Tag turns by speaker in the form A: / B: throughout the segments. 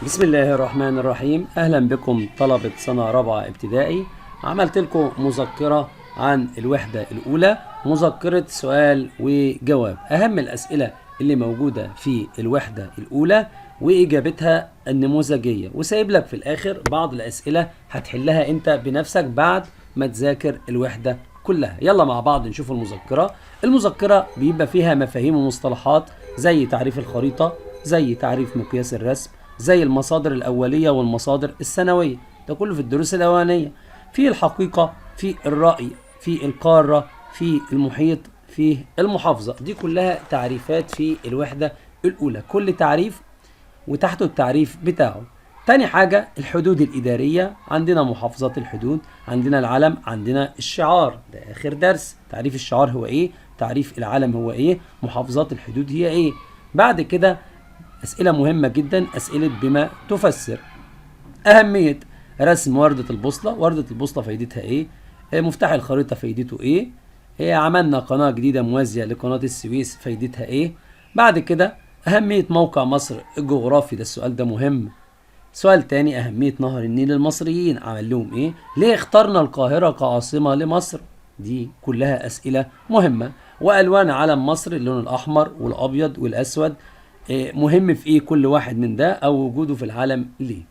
A: بسم الله الرحمن الرحيم. أهلا بكم طلبة سنة رابعة ابتدائي. عملت لكم مذكرة عن الوحدة الأولى، مذكرة سؤال وجواب، أهم الأسئلة اللي موجودة في الوحدة الأولى وإجابتها النموذجية، وسايب لك في الآخر بعض الأسئلة هتحلها أنت بنفسك بعد ما تذاكر الوحدة كلها. يلا مع بعض نشوف المذكرة. المذكرة بيبقى فيها مفاهيم ومصطلحات زي تعريف الخريطة، زي تعريف مقياس الرسم، زي المصادر الأولية والمصادر الثانوية، ده كله في الدروس الأولانية. في الحقيقة، في الرأي، في القارة، في المحيط، في المحافظة. دي كلها تعريفات في الوحدة الأولى، كل تعريف وتحته التعريف بتاعه. تاني حاجة الحدود الإدارية، عندنا محافظات الحدود، عندنا العلم، عندنا الشعار، ده آخر درس. تعريف الشعار هو إيه؟ تعريف العلم هو إيه؟ محافظات الحدود هي إيه؟ بعد كده أسئلة مهمة جدا، أسئلة بما تفسر. أهمية رسم وردة البوصلة، وردة البوصلة فايدتها إيه؟ مفتاح الخريطة فايدته إيه؟ عملنا قناة جديدة موازية لقناة السويس، فايدتها إيه؟ بعد كده أهمية موقع مصر الجغرافي، ده السؤال ده مهم. سؤال تاني، أهمية نهر النيل للمصريين، عمل لهم إيه؟ ليه اخترنا القاهرة كعاصمة لمصر؟ دي كلها أسئلة مهمة. وألوان علم مصر، اللون الأحمر والأبيض والأسود، مهم في إيه كل واحد من ده، أو وجوده في العالم ليه؟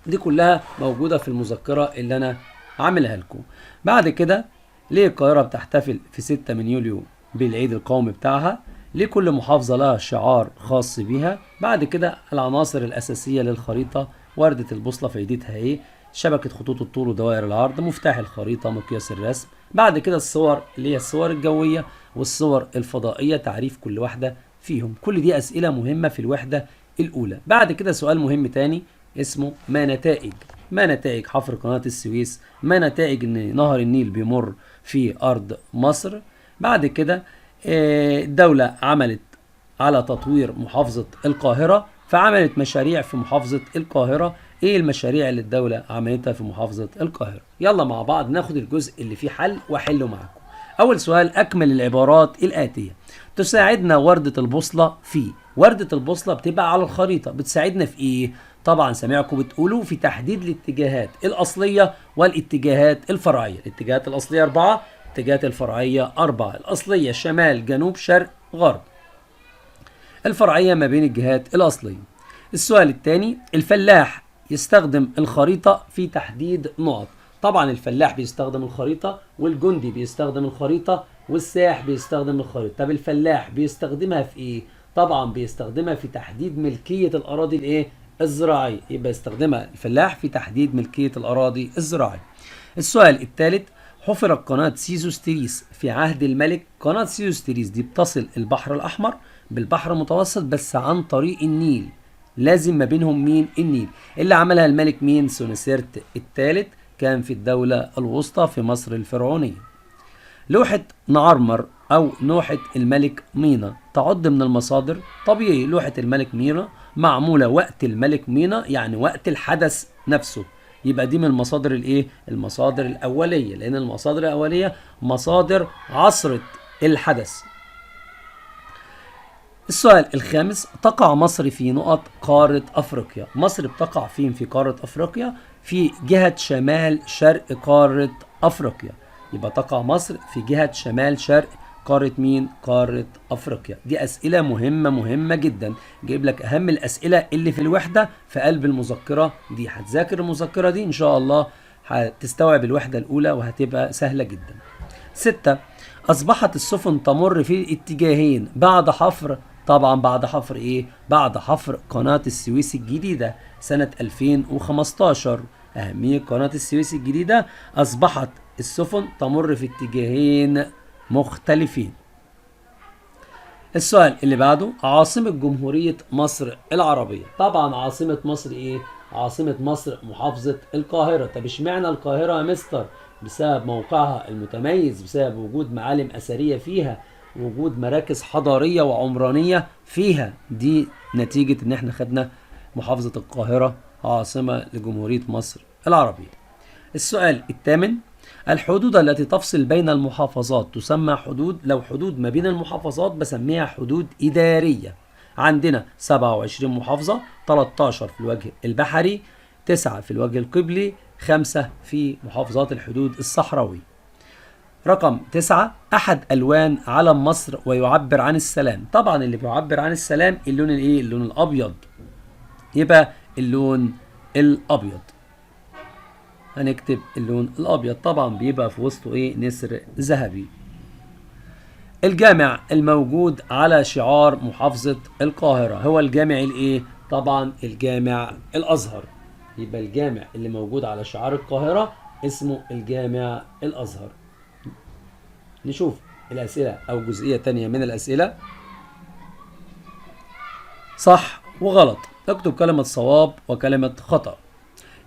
A: دي كلها موجودة في المذكرة اللي أنا عاملها لكم. بعد كده ليه القاهرة بتحتفل في 6 من يوليو بالعيد القومي بتاعها؟ ليه كل محافظة لها شعار خاص بيها؟ بعد كده العناصر الأساسية للخريطة، وردة البوصلة فايدتها ايه؟ شبكة خطوط الطول ودوائر العرض، مفتاح الخريطة، مقياس الرسم. بعد كده الصور اللي هي الصور الجوية والصور الفضائية، تعريف كل واحدة فيهم. كل دي أسئلة مهمة في الوحدة الأولى. بعد كده سؤال مهم تاني اسمه ما نتائج حفر قناة السويس، ما نتائج ان نهر النيل بيمر في أرض مصر. بعد كده الدولة عملت على تطوير محافظة القاهرة، فعملت مشاريع في محافظة القاهرة. ايه المشاريع اللي الدولة عملتها في محافظة القاهرة؟ يلا مع بعض ناخد الجزء اللي فيه حل واحله معاكم. اول سؤال، اكمل العبارات الآتية. تساعدنا وردة البوصلة في، وردة البوصلة بتبقى على الخريطة، بتساعدنا في ايه؟ طبعا سامعكم بتقولوا في تحديد الاتجاهات الأصلية والاتجاهات الفرعية. الاتجاهات الأصلية 4، الاتجاهات الفرعية 4. الأصلية شمال جنوب شرق غرب، الفرعية ما بين الجهات الأصلية. السؤال الثاني، الفلاح يستخدم الخريطة في تحديد نقط. طبعا الفلاح بيستخدم الخريطة، والجندي بيستخدم الخريطة، والسائح بيستخدم الخريطة. طب الفلاح بيستخدمها في ايه؟ طبعا بيستخدمها في تحديد ملكية الأراضي الايه؟ الزراعية. يبقى يستخدمها الفلاح في تحديد ملكية الأراضي الزراعية. السؤال الثالث، حفرت قناة سيزوستريس في عهد الملك. قناة سيزوستريس دي بتصل البحر الأحمر بالبحر المتوسط بس عن طريق النيل، لازم ما بينهم مين؟ النيل. اللي عملها الملك مين؟ سونسيرت الثالث، كان في الدولة الوسطى في مصر الفرعونية. لوحة نعرمر أو لوحة الملك مينا تعد من المصادر. طبيعي لوحة الملك مينا معمولة وقت الملك مينا، يعني وقت الحدث نفسه، يبقى دي من المصادر الايه؟ المصادر الأولية، لأن المصادر الأولية مصادر عصرة الحدث. السؤال الخامس، تقع مصر في نقط قارة أفريقيا. مصر بتقع فين في قارة أفريقيا؟ في جهة شمال شرق قارة أفريقيا. يبقى تقع مصر في جهة شمال شرق قارة مين؟ قارة أفريقيا. دي أسئلة مهمة مهمة جدا، جايب لك أهم الأسئلة اللي في الوحدة في قلب المذكرة دي. هتذاكر المذكرة دي إن شاء الله هتستوعب الوحدة الأولى وهتبقى سهلة جدا. 6، أصبحت السفن تمر في الاتجاهين بعد حفر. طبعا بعد حفر إيه؟ بعد حفر قناة السويس الجديدة سنة 2015. أهمية قناة السويس الجديدة، أصبحت السفن تمر في اتجاهين مختلفين. السؤال اللي بعده، عاصمة جمهورية مصر العربية. طبعا عاصمة مصر ايه؟ عاصمة مصر محافظة القاهرة. طب اشمعنى القاهرة يا مستر؟ بسبب موقعها المتميز، بسبب وجود معالم أثرية فيها، وجود مراكز حضارية وعمرانية فيها. دي نتيجة ان احنا خدنا محافظة القاهرة عاصمة لجمهورية مصر العربية. السؤال الثامن، الحدود التي تفصل بين المحافظات تسمى حدود. لو حدود ما بين المحافظات بسميها حدود إدارية. عندنا 27 محافظة، 13 في الوجه البحري، 9 في الوجه القبلي، 5 في محافظات الحدود الصحراوي. رقم 9، أحد ألوان علم مصر ويعبر عن السلام. طبعا اللي بيعبر عن السلام اللون الايه؟ اللون الأبيض. يبقى اللون الأبيض، هنكتب اللون الأبيض. طبعا بيبقى في وسطه ايه؟ نسر ذهبي. الجامع الموجود على شعار محافظة القاهرة هو الجامع الايه؟ طبعا الجامع الأزهر. يبقى الجامع اللي موجود على شعار القاهرة اسمه الجامع الأزهر. نشوف الأسئلة أو جزئية تانية من الأسئلة. صح وغلط، اكتب كلمة صواب وكلمة خطأ.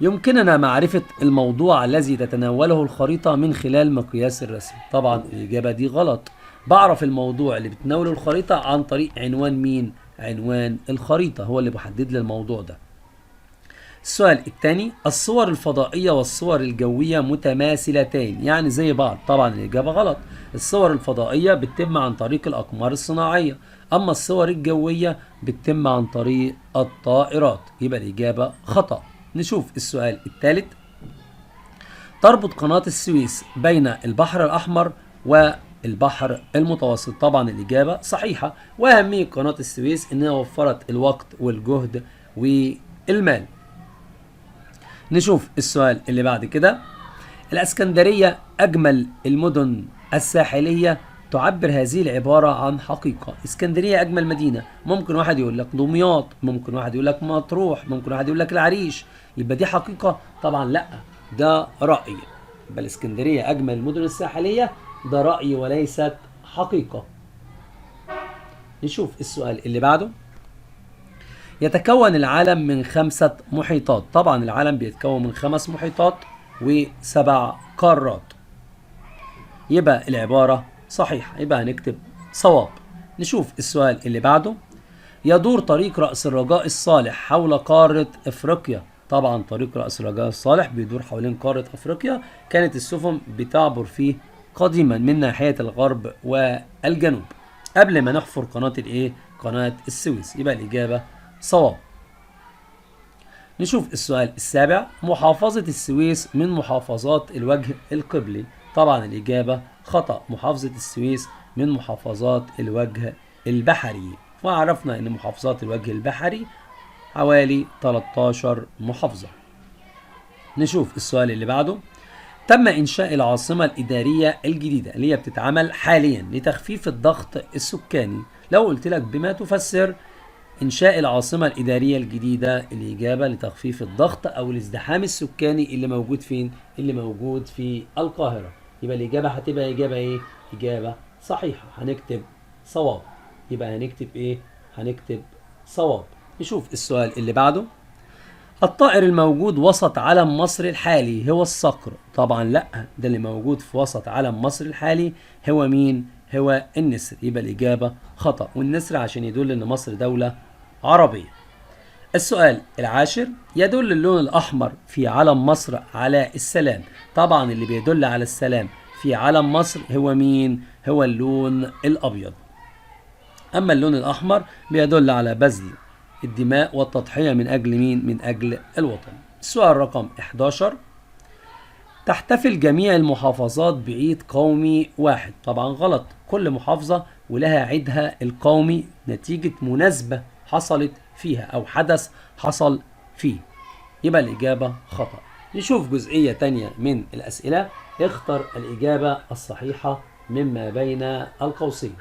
A: يمكننا معرفة الموضوع الذي تتناوله الخريطة من خلال مقياس الرسم. طبعا الإجابة دي غلط. بعرف الموضوع اللي بتناوله الخريطة عن طريق عنوان مين؟ عنوان الخريطة هو اللي بيحدد لي الموضوع ده. السؤال الثاني، الصور الفضائية والصور الجوية متماثلتين، يعني زي بعض. طبعا الإجابة غلط. الصور الفضائية بتتم عن طريق الأقمار الصناعية، أما الصور الجوية بتتم عن طريق الطائرات. يبقى الإجابة خطأ. نشوف السؤال الثالث، تربط قناة السويس بين البحر الأحمر والبحر المتوسط. طبعا الإجابة صحيحة، وأهمية قناة السويس إنها وفرت الوقت والجهد والمال. نشوف السؤال اللي بعد كده، الأسكندرية أجمل المدن الساحلية، تعبر هذه العبارة عن حقيقة. اسكندرية أجمل مدينة، ممكن واحد يقول لك دمياط، ممكن واحد يقول لك مطروح، ممكن واحد يقول لك العريش. يبقى دي حقيقة؟ طبعا لا، ده رأي. يبقى الاسكندرية أجمل المدن الساحلية ده رأي وليست حقيقة. نشوف السؤال اللي بعده، يتكون العالم من 5 محيطات. طبعا العالم بيتكون من 5 محيطات و7 قارات. يبقى العبارة صحيحة، يبقى هنكتب صواب. نشوف السؤال اللي بعده، يدور طريق رأس الرجاء الصالح حول قارة افريقيا. طبعا طريق رأس الرجاء الصالح بيدور حوالين قارة افريقيا، كانت السفن بتعبر فيه قديما من ناحية الغرب والجنوب قبل ما نحفر قناة الايه؟ قناة السويس. يبقى الإجابة صواب. نشوف السؤال السابع، محافظة السويس من محافظات الوجه القبلي. طبعا الإجابة خطأ، محافظة السويس من محافظات الوجه البحري، وعرفنا إن محافظات الوجه البحري حوالي 13 محافظة. نشوف السؤال اللي بعده، تم إنشاء العاصمة الإدارية الجديدة اللي هي بتتعمل حاليا لتخفيف الضغط السكاني. لو قلت لك بما تفسر إنشاء العاصمة الإدارية الجديدة، الإجابة لتخفيف الضغط أو الازدحام السكاني اللي موجود فين؟ اللي موجود في القاهرة. يبقى الإجابة هتبقى إجابة إيه؟ إجابة صحيحة، هنكتب صواب. يبقى هنكتب إيه؟ هنكتب صواب. نشوف السؤال اللي بعده، الطائر الموجود وسط علم مصر الحالي هو الصقر. طبعا لا، ده اللي موجود في وسط علم مصر الحالي هو مين؟ هو النسر. يبقى الإجابة خطأ، والنسر عشان يدل إن مصر دولة عربية. السؤال العاشر، يدل اللون الأحمر في علم مصر على السلام. طبعا اللي بيدل على السلام في علم مصر هو مين؟ هو اللون الأبيض. أما اللون الأحمر بيدل على بذل الدماء والتضحية من أجل مين؟ من أجل الوطن. السؤال رقم 11، تحتفل جميع المحافظات بعيد قومي واحد. طبعا غلط، كل محافظة ولها عيدها القومي نتيجة مناسبة حصلت فيها أو حدث حصل فيه. يبقى الإجابة خطأ. نشوف جزئية تانية من الأسئلة، اختر الإجابة الصحيحة مما بين القوسين.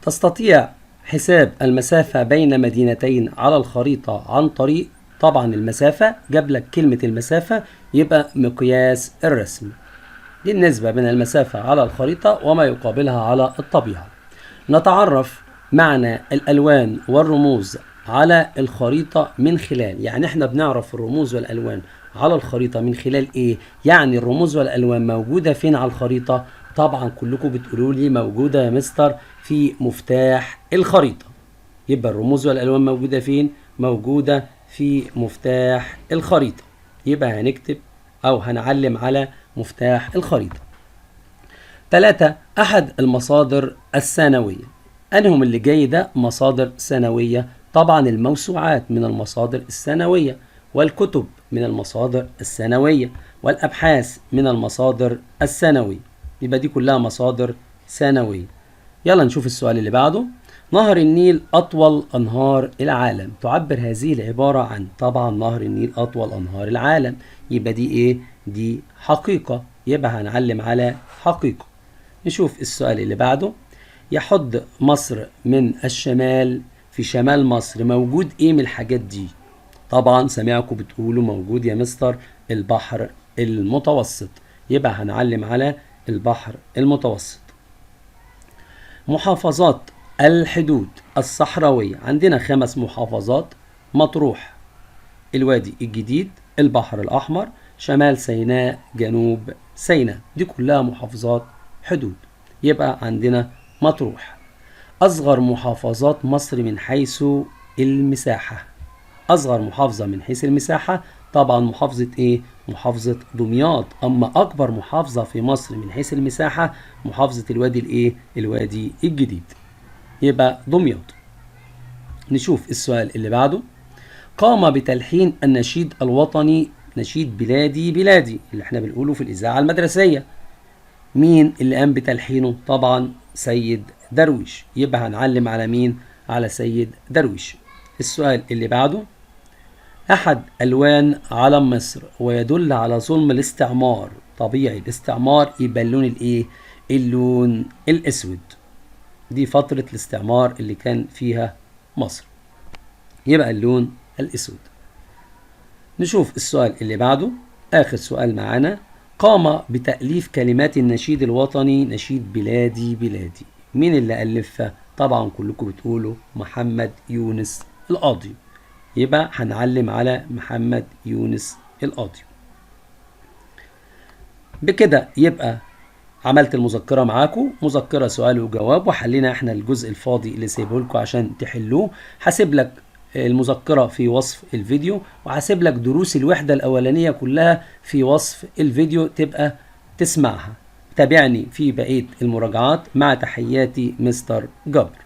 A: تستطيع حساب المسافة بين مدينتين على الخريطة عن طريق، طبعا المسافة جاب لك كلمة المسافة يبقى مقياس الرسم، دي النسبة بين المسافة على الخريطة وما يقابلها على الطبيعة. نتعرف معنى الألوان والرموز على الخريطة من خلال، يعني احنا بنعرف الرموز والألوان على الخريطة من خلال ايه؟ يعني الرموز والألوان موجودة فين على الخريطة؟ طبعا كلكم بتقولوا لي موجودة يا مستر في مفتاح الخريطة. يبقى الرموز والألوان موجودة فين؟ موجودة في مفتاح الخريطة. يبقى هنكتب أو هنعلم على مفتاح الخريطة. 3 أحد المصادر الثانوية. أنهم اللي جاي ده مصادر ثانوية؟ طبعا الموسوعات من المصادر الثانوية، والكتب من المصادر الثانوية، والأبحاث من المصادر الثانوية. يبقى دي كلها مصادر ثانوية. يلا نشوف السؤال اللي بعده. نهر النيل أطول أنهار العالم. تعبر هذه العبارة عن؟ طبعا نهر النيل أطول أنهار العالم، يبقى دي إيه؟ دي حقيقة، يبقى هنعلم على حقيقة. نشوف السؤال اللي بعده. يحد مصر من الشمال، في شمال مصر موجود إيه من الحاجات دي؟ طبعا سمعكم بتقولوا موجود يا مستر البحر المتوسط، يبقى هنعلم على البحر المتوسط. محافظات الحدود الصحراوية، عندنا 5 محافظات: مطروح، الوادي الجديد، البحر الأحمر، شمال سيناء، جنوب سيناء. دي كلها محافظات حدود، يبقى عندنا مطروح. أصغر محافظات مصر من حيث المساحة، أصغر محافظة من حيث المساحة طبعا محافظة إيه؟ محافظة دمياط. أما أكبر محافظة في مصر من حيث المساحة محافظة الوادي الإيه؟ الوادي الجديد، يبقى دمياط. نشوف السؤال اللي بعده. قام بتلحين النشيد الوطني نشيد بلادي بلادي اللي احنا بنقوله في الإذاعة المدرسية، مين اللي قام بتلحينه؟ طبعا سيد درويش، يبقى هنعلم على مين؟ على سيد درويش. السؤال اللي بعده. أحد ألوان علم مصر ويدل على ظلم الاستعمار. طبيعي الاستعمار يبقى اللون الإيه؟ اللون الأسود. دي فترة الاستعمار اللي كان فيها مصر، يبقى اللون الأسود. نشوف السؤال اللي بعده، آخر سؤال معانا. قام بتأليف كلمات النشيد الوطني نشيد بلادي بلادي، مين اللي ألفها؟ طبعا كلكم بتقولوا محمد يونس القاضي، يبقى هنعلم على محمد يونس القاضي. بكده يبقى عملت المذكرة معاكم، مذكرة سؤال وجواب، وحلينا احنا الجزء الفاضي اللي سايبه لكم عشان تحلوه. هسيب لك المذكرة في وصف الفيديو، وهسيب لك دروس الوحدة الأولانية كلها في وصف الفيديو تبقى تسمعها. تابعني في بقية المراجعات. مع تحياتي مستر جبر.